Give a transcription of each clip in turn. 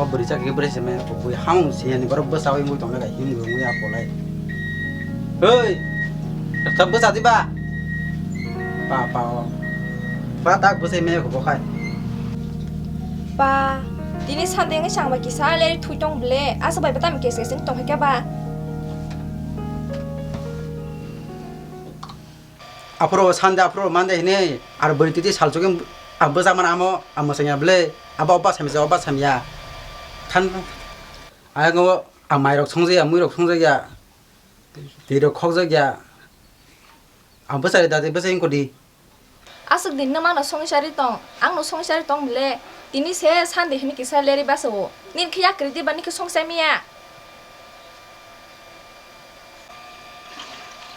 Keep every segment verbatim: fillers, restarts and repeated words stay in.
Bwrwi chakhe bwrwi se maya ko bui hamung siyani borok bwsa oi mui tongna gai him gwi mui akolai. Hei, ta bwsa diba? Pa pa o. Pa tak bwsa maya ko bokhai. Pa, tini sande ngi changba kisa leri thui tong ble, asa bai batam kes kes tong kha ba. Aphuru Sunday, aphuru Monday hini, ar bwrwi titi sal chugwi ang bwsa mana amo, ang mwsangya ble, abo oba samya, oba samya. Than, ayang o, ang mairok songjakya, muirok songjakya, twi rok khokjakya. Ang bwsari dadi bwsa wngkha di. Aswk din no mano songsari tong, ang no songsari tong ble, tini se Sunday hini kisa leri basa o. Nini khe yak kwrwi di ba nini khe songsai maya.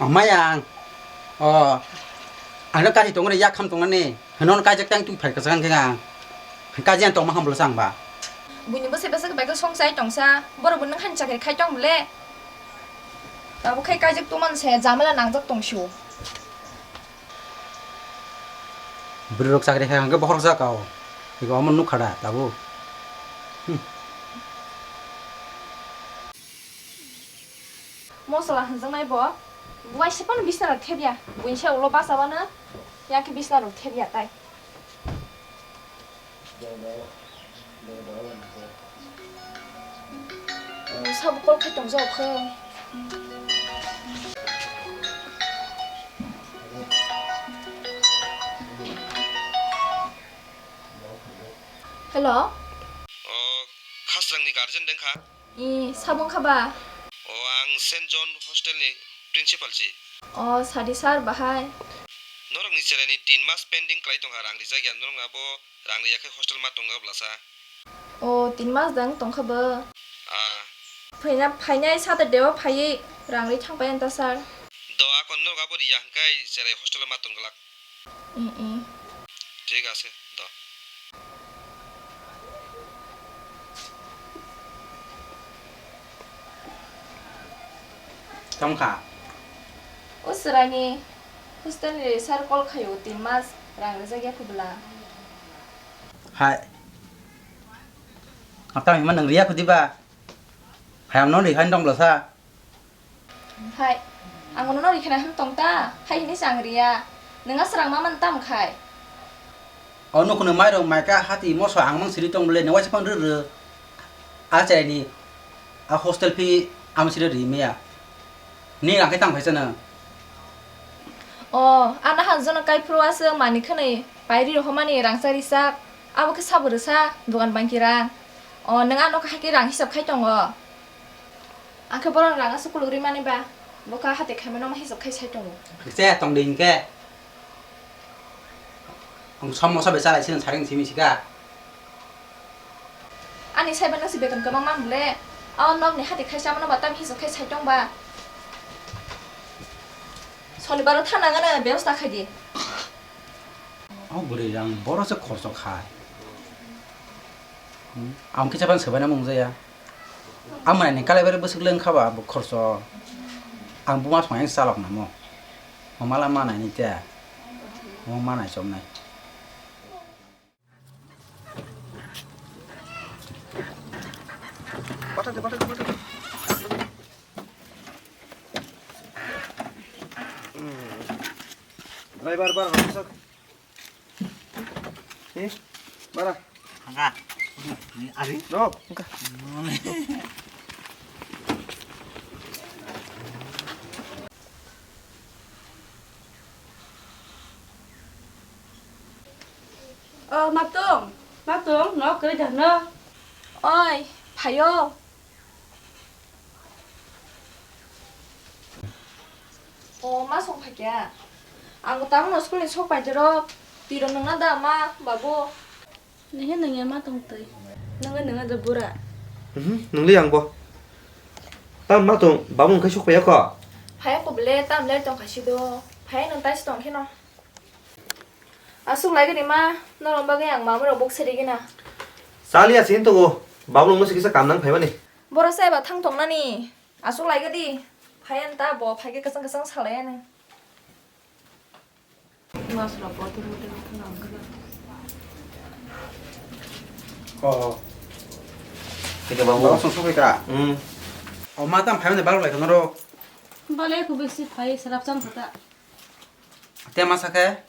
Amai ang. O. Ano kari tongre yak kham tongnani. Hano kaijak tang tu phai kasang khe ang. Kaji ang tongma ham bwla sang ba. Buini bwsai bwsai bai khe songsai tongsa. Borok bo nang han chakri khai tong bole. Tabuk khai kaijak tuman se jamala nangjak tongsu. Bwrwi rok chakri khai hwnkhe bokhorok jak kao. Ego omo nukha da tabuk. Hmm. Mosola hwnjaknai bo. Buai se phano bisna rok thebya. Buini se ulo basa wano. Yakhe bisna rok thebya tai. Sabo call khai tongjak khe. Hello. O, Khasrangni guardian dengkha? I, sabo wngkha ba? O, ang Saint John hostel ni principal si. O, sadi sir, bahai. Norokni cheraini tin mas pending khlai tongkha, rang rijak ya, norok abo rang riya khe hostel ma tongkha blasa. O, tin mas dang tongkha bo. Ah. Phaina, phainai Saturday o phaiwi rang ri thangbai anta sir. Do akon norok abo riya hwnkhe cherai hostel ma tongglak. Mm, mm. Thik ase, do. Tongkha. O chwraini hostel ni sir call khaio, tin mas rang rijak ya khe bwla. Hai. Ang tamo hima nwng riya kho diba? Hai ang no ri hai tong bwla sa. Hai, ang nono rikhe nai hwn tong ta, hai hini se ang riya. Nwng a srang ma man tam khai. O nukhungni mairok maikha hati moso ang mang siri tong bole, nwng waisa phang rw rw. A cheraini a hostel fee ang siri ri maya. Ni rang khe tang phaisa nwng? O, ano han jono kai phuru aswk mani khwnwi pairi rohormani rangchak rijak. Abo khe sabo rwsa dogan bangki rang. O, nwng ano hai khe rang hisab khai tongo. Ang khe bohrok rang aswk kuluk rimani ba, bo kha hati khaimano ma hisab khai sai tongo. Kisa tong di hinkhe. Ang somosa bai chalai sini saring simi sika. Ani saiba nang si beton kwbang man bole. Aw nokni hati khai chamano ba tam hisab khai sai tong ba. Sonibaro thana gana bebosta khai di. O bwrwi rang boro se khorso khai. Hmm, ang kisa phano swbaina mung jaya. Ang manai ni kalai bari bwswk le wngkha ba bo khorso. Ang buma thong yang chalok namo. Mo mala manai ni te. Mo manai chomnai. Pathak de, pathak de, pathak de. Hmm. Driver bar, bar, sak. Eh, bara. Hanga. Ari? No. O, Matung, Matung, no kwrwi da hwno? Oi, phaio. O, ma song phaikya. Ang tamo no school ni sok pai jero. Tiro nungna da ma, babu. Nungya nungya ma tong twi. Nungya nungya da bura. Mhm, nungli ang bo. Tam ma tong, babu nung khai sok paiya ko? Phaiya ko bele, tam le tong khaisi do. Phaiya nung tai si tong kheno. Aswk lai gani ma, norok bagwi ang mamwi rok bok serigina. Chaliya sini tongo, babu nungno se kisa kam nang phaimani. Boro se eba thang tongnani. Aswk lai gadi. Phaiya nta bo phaikhe kwchang kwchang salai ani. Masra botir botir thang ang khe. Oh. Thik babu. Babu song sokoi ta. Hmm. O ma tam phaimani balok lai khonoro. Balai khu bisi phai selap chang khata. Te ma sakhe?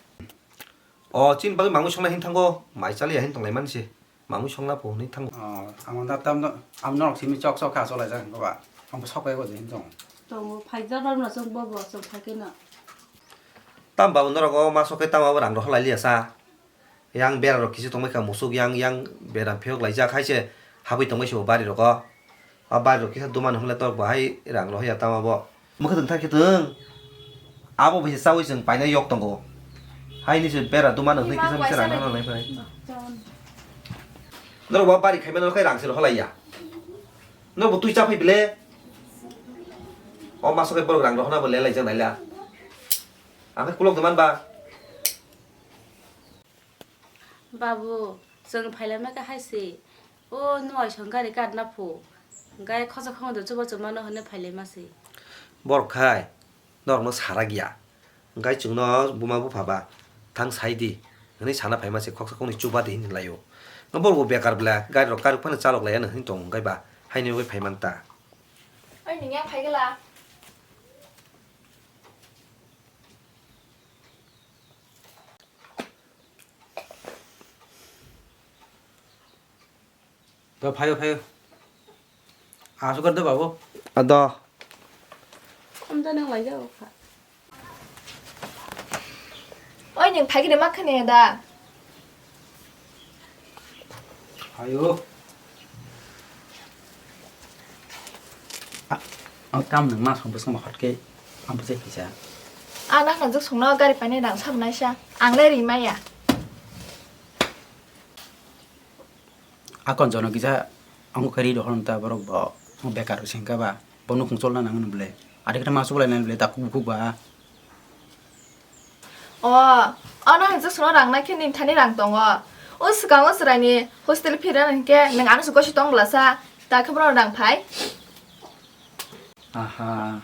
O chin bagwi mangwi songna hin thango. Mai chali ya hin tonglai mansi. Mangwi songna po hin thango. O, amo da tam no, am norok simi chok chok kha cholai jak ba. Am sokai go hin tong. Tongo phai jar bar na chok bo bo chok phai kena. Tam babu norok o ma sokai tam abo rang rohor lai liya sa. Yang bera rok kisa tongbai kha musuk yang yang bera phiyok laijak hai se habwi tongbai se bo bari rogo. A bari rok kisa duma no hwnle tor bo hai rang rohor ya tama bo. Mokhe tong thak khe tong. Abo bai se chawi chwng paina yok tongo. Hai ni se bera duma no hwnle kisa misa rang rohor lai phai. Norok bo bari khai mano khai rang se rohor lai ya. Norok bo twi cha phai bile. O maso khai borok rang rohor na bo le laijak naila. Ang khe kulok de man ba. Babu, chwng phailaima khe hai se. O nuai song gari kadna phu. Hwnkhe khorsa khorsa chuba chuba no hwnwi phailaima se. Borok khai norokno sarak ya. Hwnkhe chwngno buma bupha ba thang sai di hwnwi sana phaima se khorsa khorsa chuba di hinwi lai o. Borok bo bekar bwle gari rok karwi phano chalok lai ya hwnwi tong hwnkhe ba haino bai phai man ta. Oi nini ya phai gela. Do phaio, phaio. Asuk do babu. Ado. Amda nang lai jao kha. Oi, nang phai gede mak khane da. Phaio. Ang kam nang ma song bwswng hot ke ang bwsai kisa. Ang nang juk songno gari paine rang sab naisa. Ang le rimaya. Akon jono kisa ang khe ri rohor ta borok bo bekar sengka ba bo nukhung cholna nang bwle. Ari khe ma chuklai nang bwle ta kuk kuk ba. O, ano hwnjak sono rang nai khe nini thani rang tongo. O swkang o chwraini hostel phira nang khe nang ano se gosi tong bwlasa, ta khe bono rang phai. Aha,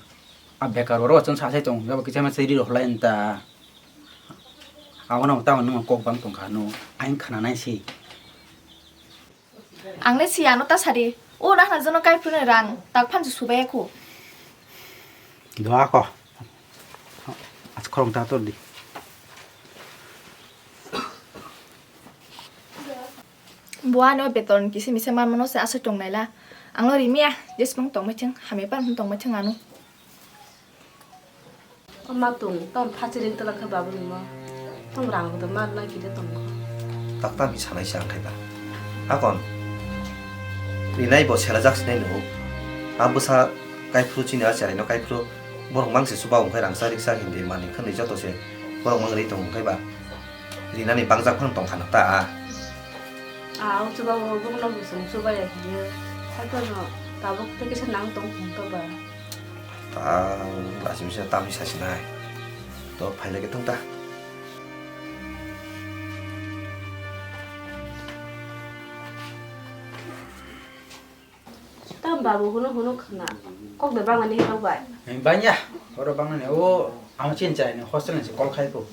a bekar oro chwng sa sai tong, abo kisa ma chiri rok lai ta. Abono tamo nung kok bang tong kha no, aing khana nai si. Ang le si ano ta sadi. O na hwnjak no kai phuru rang, tak phan se subai ya kho. Doa ko. As khorong ta tor di. Buano beton kisi misa mamano se asai tong naila. Ang no rimiya, jesmung tong machang, hame pan tong machang ano. O ma tung, tong phachiring tela khe babu nungno. Tong rang hodo mar na kide tong kho. Takta mi sanai se ang khe ba. Akon. Rinai bo sela jak sinai nungo. A bwsa kai phuru chini a cherai no kai phuru. Borok mang se chuba wng khe rangsa riksa hindi mani khwnwi joto se borok mang ri tong wng khe ba. Rinani bangjak phano tong kha nang ta a. A, o chuba bo bokno bo chwng chuba ya hiyo. Haikhe no tabuk tei kisa nang tong thung to ba. Ta lasi misa tamni sasinai. To phailai khe thung ta. Tam babu hunu hunu khna. Kok da bangani hino bai. Banya, oro bangani o ang chin chai ni hostel ni call khai ko.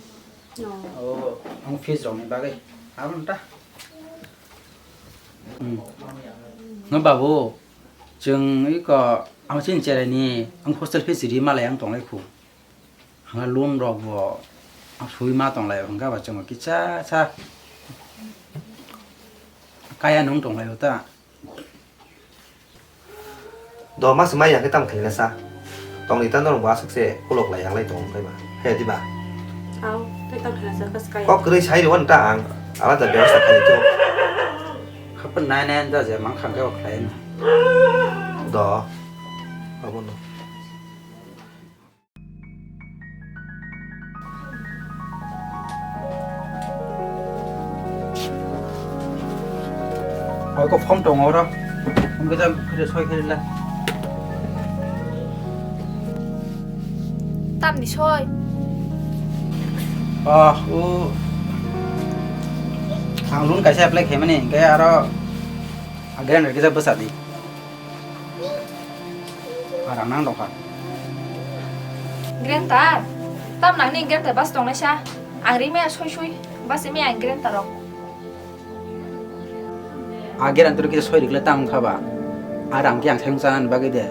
No. O ang fees rok ni bagwi. Abon ta. Hmm. No babu, chwng iko ang chin chai ni ang hostel fees ri malai ang tonglai khu. Hwnga loan rok bo sui ma tong lai, hwnga ba chwng kisa sa kaya nung tong lai ta. Do mas mai ya khe tam khaina sa. Tong ni ta norok bo aswk se kulok lai yang lai tong khe ba. He di ba. Au, tei tam khaina sa kas kaya. Kok kwrwi sai rw ta ang. Alada byabostha khai to. Hapan nai nai da je mang khang khe khlai na. Do. Abono. Oi, ko phone tongo oro. Phone khe jang khe soi khe la. Tamni soi? Ah, u. Ang loan kaisa apply khaimani, hingke aro a grinder kisa bwsa di. Arang nang dokha. Grinder? Tam nangni grinder bas tongnai sa. Ang ri maya soi soi. Bas imi ang grinder rok. A grinder kisa soi rikle tam wngkha ba. Ar ang khe ang thayung chanani bagwi de.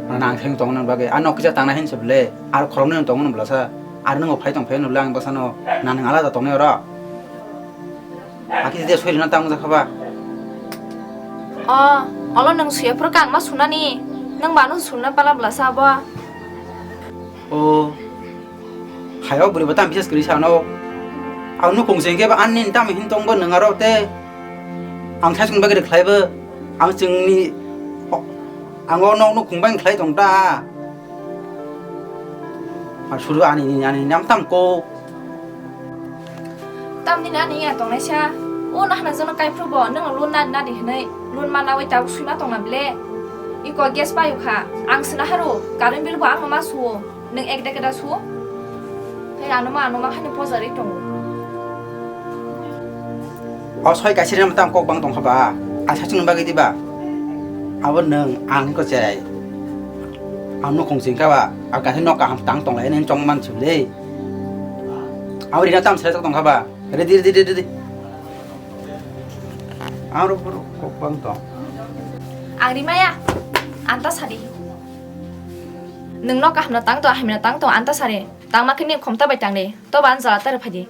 Nang thayung tongnani bagwi. Ar nok kisa tangna hinse bole. Ar khoroknwi tongmani bolasa. Ar nwngo phai tong phai nula ang bwsano. Nang nang alada tongnai oro. Aki de soi rina tang jakha ba. O, olo nang suya phuru kang ma sunani. Nang ba nang sunna pala bolasa abo. O. Hayo bwrwi bo tam bises kwrwi sano. Ang nukhung se hwnkhe ba ani tam hin tong bo nwng aro te. Ang thai sung bagwi khlai bo. Ang chwngni ang o nok nukhung bai khlai tong ta. Ar suru ani ani nam tam ko. Tam ni ani ya tong naisa. O na hana jono kai phru bo nang lun na na di hinai. Lun ma na wai tabuk sui ma tong na ble. Iko gas payu kha. Ang sina haru. Current bill bo ang ma suo. Nwng ek deke da su? Hei, ano ma, ano ma, hani pojarwi tongo. O soi kaisa rem tam kok bang tong kha ba? Asa chwng bagwi diba? Abo nwng ang ko cherai. Ang nukhung sing kha ba? A kaisa nok kaham tang tong lai nang chong man chule. Abo rina tam sere tong kha ba? Ready, ready, ready, ready. Ang ro kok bang tong. Ang rimaya. Anta sadi. Nwng nok kaham na tang to, ahim na tang to, anta sari. Tangma khe nini khomta bai tang de. To ban jala ta rw phai di.